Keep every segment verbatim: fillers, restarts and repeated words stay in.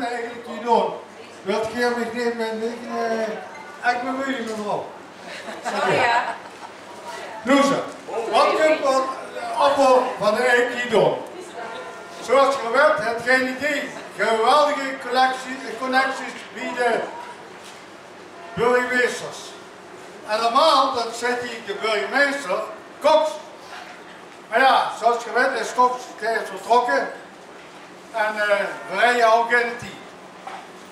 Eigelik hie doon? Wilt geer mich neet mit, eh, ich bemoei mich, mevrouw. Oké. Noe zo, waat kump d'r allemaol van de Eik hie doon? Zoeas geer wet, haet Gein Idee geweldige collectie, connecties bie de burgemeisters. En normaal, dan zit hie de burgemeister, Cox. Mer jao, zoeas geer wet is Cox, dae is vertrokke. En, eh, veer höbbe ouch geine tied.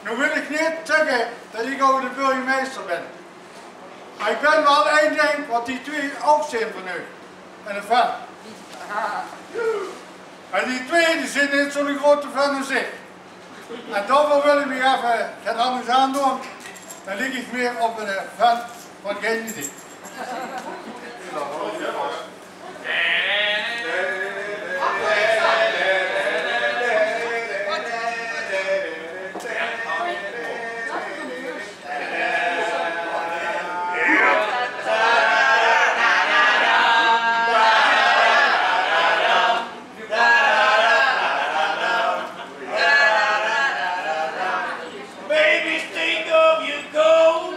Noe wil ich neet zègke det ich ouch de burgemeister bön. Mer ich bön waal ein dink, waat die twee ouch zeen van uch. En ein fan. En die twee, die zeen neet zoe'n groeate fan es ich. En daoveur wil ich mich effe get angers aandoon. Dan liek ich mieë op eine fan van Gein Idee. Baby, think of your gold.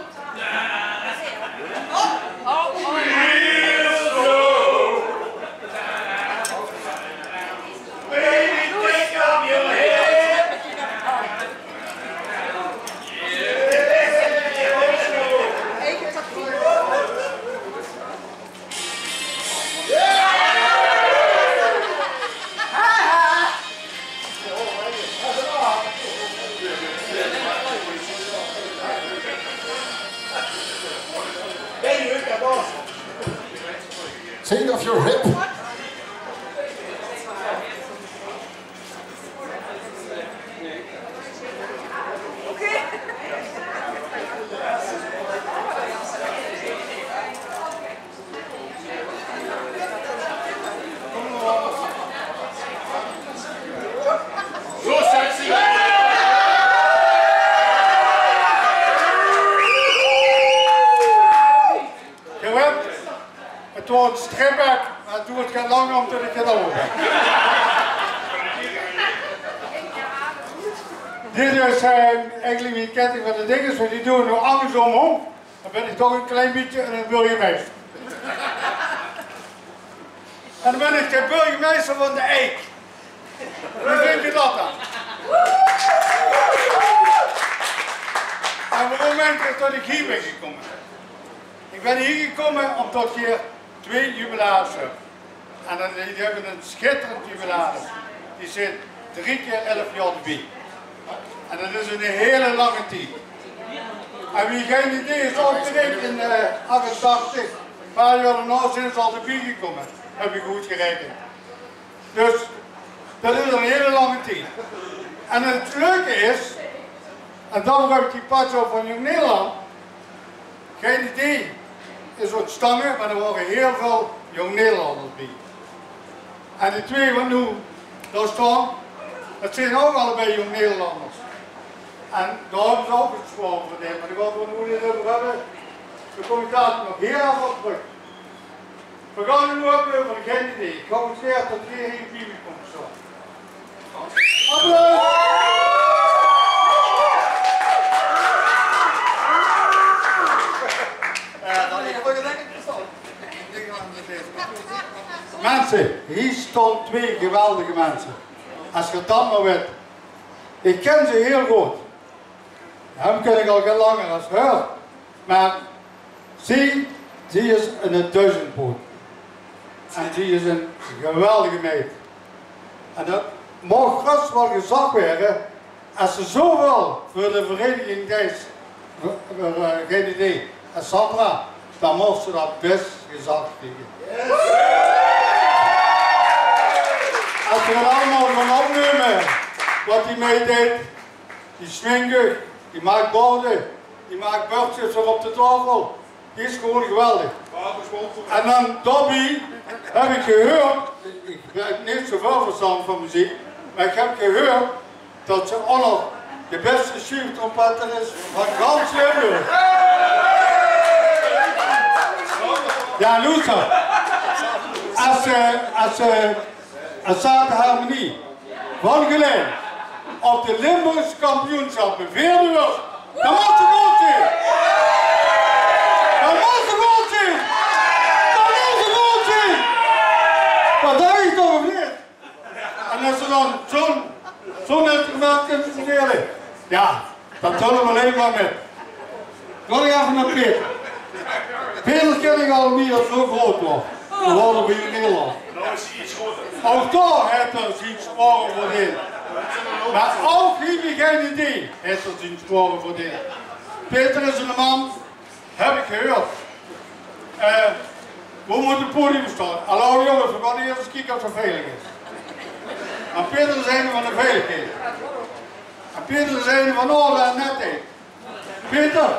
Real slow. Baby, think of your head. Think of your hip. Geer wet, 't waor ein stripback, mer 't doert get langer ómdet ich 't al höb. Dit is, eh, eigelik mien ketting van de dinges, mer die doon ich noe angersóm óm. Dan bön ich toch ein klein bietje eine burgemeister. En dan bön ich de burgemeister van de Eik. Wie vinjt geer det dan? En waorom dink geer det ich hie bön gekómme? Ich bön hie gekómme ómdet geer twee jubilarissen höb. En det, die höbbe ein sjitterend jubilaris. Die zeen drie kier elf jaor d'rbie. En det is ein hiel lange tied. En wie Gein Idee is opgerich in, eh, achtentachtig, ein paar jaor daonao zeen ze al d'rbie gekómme, höb ich good gereikend. Dus det is ein hiel lange tied. En 't leuke is, en daoveur höb ich die patch ouch van Jong Nederland, Gein Idee is óntstange, mer d'r waore hiel väöl Jong Nederlanders bie. En die twee waat noe dao staon, det zeen ouch allebei Jong Nederlanders. En dao höbbe ze ouch get zwaor verdeend, mer dao gaon v'r 't noe neet euver höbbe. Dao kóm ich later nog hiel effe op trök. V'r gaon 't noe höbbe euver Gein Idee. Ich gaon ins zörge det geer hie bie mich kómp staon. Applaus! Minse, hie staon twee geweldige minse. Es geer det mer wit. Ich kin ze hiel good. Häöm kin ich al get langer es häör. Mer zie, zie is ein duizendpoot. En zie is ein geweldige meid. En det maog gerös waal gezag waere, es ze zoväöl veur de vereiniging deit, veur, veur, eh, Gein Idee en Sandra, dan maag ze det bès gezag kriege. Es v'r allemaol gaon opnumme waat die meid deit, die smink, die maak borde, die maak bördjes veur op de taofel. Die is gewoon geweldig. En dan daobie höb ich gehuurd, ich höb neet zoväöl verstand van meziek, mer ich höb gehuurd det ze ouch nog de bèste sjuuftrompetter is van gans Limburg. Jao, loester. Es, eh, es, eh, es Sate Harmonie van Gelaen Op de Limburgse kampioenschappe veerde wurst. Dat mós toch good zeen? Dat mós toch good zeen? Dat mós toch good zeen? Dat dach ich toch, of neet? En es ze dan zo'n, zo'n instrument kinne spele, jao, dat tèlle v'r allein mer mit. Gaon ich effe nao Peter. Peter kin ich al, wie 'r zo groot woort. Veer woorte bie in Nederland. Ouch dao haet 'r zien spore verdeend. Mer ouch hie bie Gein Idee haet 'r zien spore verdeend. Peter is eine man, höb ich gehuurd. Eh, wo mót 't podium staon? Hallo jónges, veer gaon iers ins kieke of 't veilig is. En Peter is eine van de veiligheid. En Peter is eine van orde en netheid. Peter,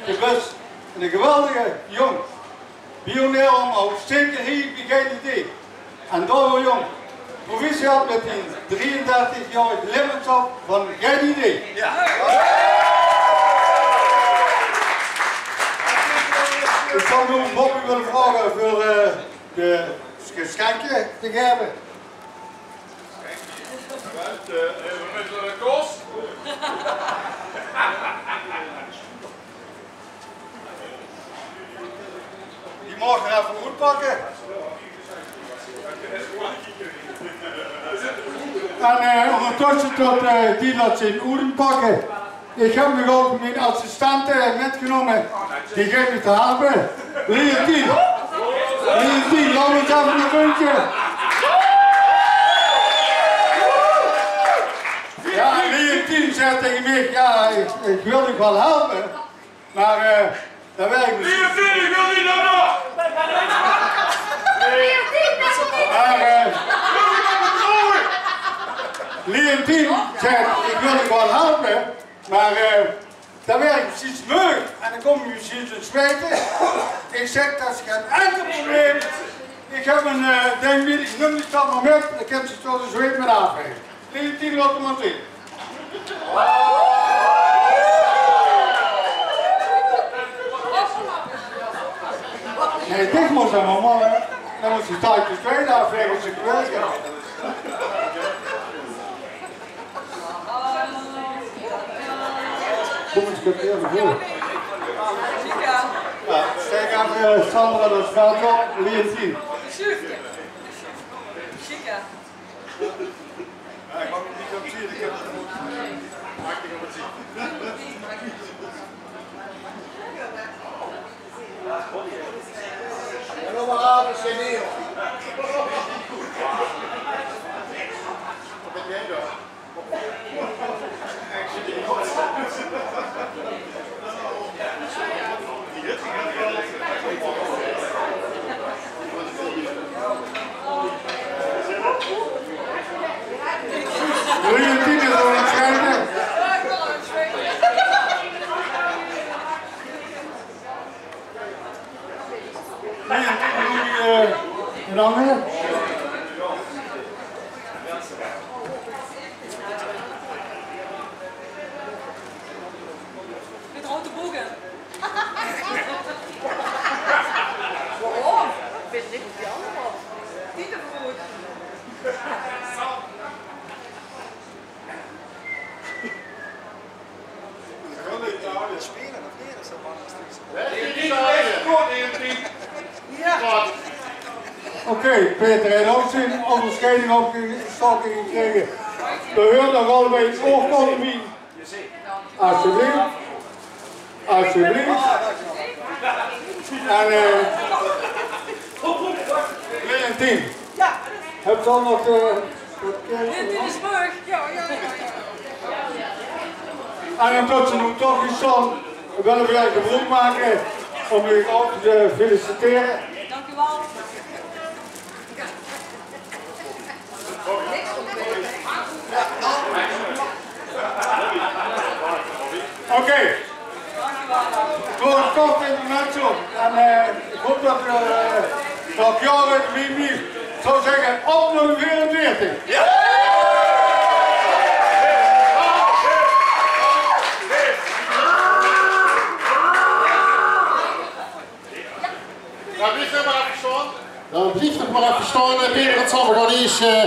doe bös eine geweldige jóng. Pioneer, mer ouch zeker hie bie Gein Idee. En daoveur, jóng, proficiat mit dien drieëndertig jaorig lidmaatschap van Gein Idee. Jao. Ich zou noe Bobby wille vraoge veur, eh, de geschenke te gaeve. Die maag 'r effe oetpakke. En, eh, óngertösse tot, eh, die dat zeen oetpakke. Ich höb nog ouch mien assistente mitgenómme. Die geit mich helpe. Leontien. Leontien, laot ós effe ein rundje. Jao, Leontien zaet taenge mich: jao, ich, ich wil dich waal helpe, mer, eh, dat wirk neet. Leontien, ich wil dich nog. Mer, eh, Leontien zaet: ich wil dich waal helpe, mer, eh, dat wirk precies leuk. En dan kómme v'r precies in 't zweite. Ich zèk: dat is gein inkel probleem. Ich höb ein, eh, ding bie, ich num dich toch mer mit. Dan kins se toch de zweet mit aafvege. Leontien, laot 'm mer zeen. Nae, dich mós dan mer, hè. Dan mós se straks de zweet aafvege es se gewerk höbs. Kóm ins, ich höb hie veur. Jao, stèk aan, eh, Sandra, dat geit op, Leontien. Jao, ich maak 't neet op zien, ich höb 't neet op zien. Wil je tien euro inschrijven? Wil je tien euro, eh, bedanken? Mit rote bogen. Waorom? Weit ich neet, die andere. Die te groot. Spelen of neet? Is dat anders? Jao. Oké, Peter, en ouch zien óngerscheiding opgestaoke gekrege. Dao huurt nog allebei ein oorkonde bie. Alsjeblieft. Alsjeblieft. En, eh, Leontien. Jao. Höbs se al nog, eh, wat, eh, Leontien is terug. Jao, jao, jao, jao. En ómdat ze noe toch hie staon, wille v'r gebroek make óm uch ouch te felicitere. Dank u wel. Oké. Veur ein kort intermezzo. En, eh, ich haop dat, eh, dat jaor mie, ich zou zègke, op nao de veerenveertig. Jao, blief nog mer effe staon. Jao, blief nog mer effe staon, eh, Peter, dat zal waal ins, eh,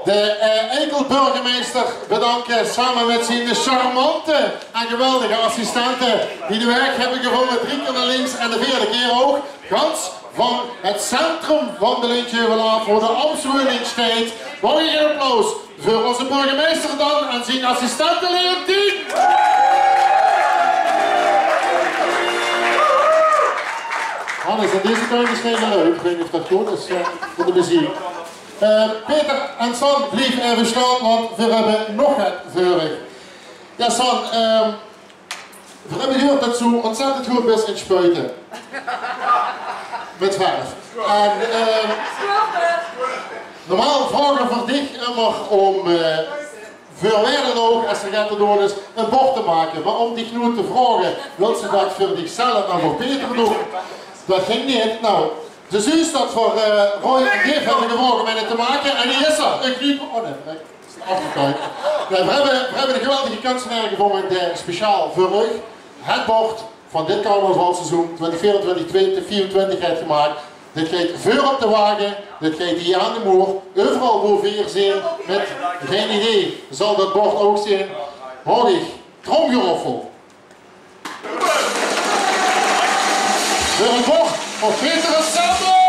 De eh, eikel-burgemeister bedanke same mit zien charmante en geweldige assistente die de waeg höbbe gevónje, drie kier nao links en de veerde kier ouch, gans van 't centrum van de Lintjeuvelaaf, wo de ambtswoning steit. Maag ich ein applaus veur ózze burgemeister dan en zien assistente Leontien? Hannes, in deze tuin is gein geluid. Ich weit neet of det good is eh, veur de meziek. Eh, Peter en San, blief effe staon, want veer höbbe nog get veur uch. Jao, San, eh, veer höbbe gehuurd det se óntzèttend good bis in spuite. Mit verf. En eh, normaal vraoge veer dich ummer óm eh, veur wae dan ouch, es d'r get te doon is, ein bord te make. Mer óm dich noe te vraoge, wils se det veur dichzelf en veur Peter doon? Det góng neet. Noe, dus is det veur eh, Roy en Dave höbbe gevraog óm ein te make. En hie is 'r. Ein knuup. Oh nae, nae, is 't aafgekaak. Nae, veer höbbe, veer höbbe ein geweldige kunstenaer gevónje dae speciaal veur uch 't bord van dit carnavalsseizoen twintig veerentwintig, twintig viefentwintig haet gemaak. Dit geit veur op de wage, dit geit hie aan de moer. Euveral wo veer zeen, mit gein idee, zal det bord ouch zeen. Hoor ich, tromgeroffel. Veur 't bord van Peter en Sandra.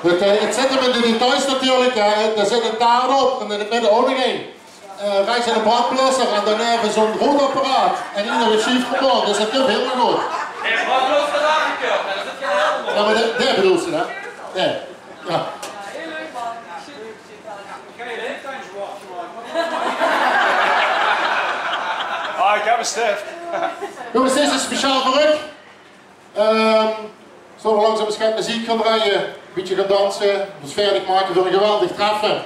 Het, eh, het zit hem in de details natuurlijk, hè. Er zit een taart op en in het midden ook nog een. Eh, rechts een brandblusser en daarnaeve zo'n rookparaat. En ieder een schief gebouwd, dus dat komt helemaal goed. Ja, maar de, de bedoelt ze, hè? Nee. Ja. Ah, ik heb een stift. Jongens, deze is speciaal voor u. Ehm, zullen we langzaam eens gaan muziek gaan draaien? Een beetje gaan dansen, ons verdig maken voor een geweldig treffen.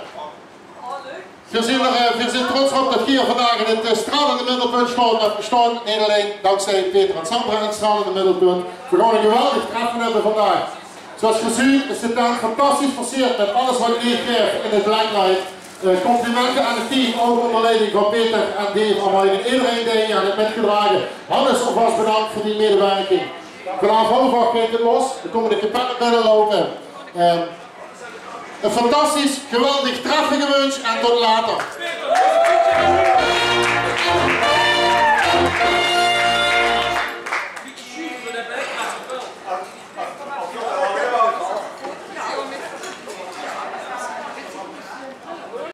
Veer zeen d'r, eh, veer zeen trots op det geer vandaag in 't eh, stralende middelpunt staot. Det bestaon neet allein dankzij Peter en Sandra in 't stralende middelpunt. Veer gaon ein geweldig treffe höbbe vandaag. Zoeas geer zeet is de tent fantastisch verseerd mit alles waat geer gaef in 't blacklight. Eh, complimente aan 't team, ouch ónger leiding van Peter en Dave Amai en ederein dae hie aan haet mitgedrage. Hannes, alvas bedank veur dien medewirking. Vanaaf half ach geit 't los. D'r kómme de kapelle binneloupe. Ehm, ein fantastisch, geweldig treffe gewunsj en tot later.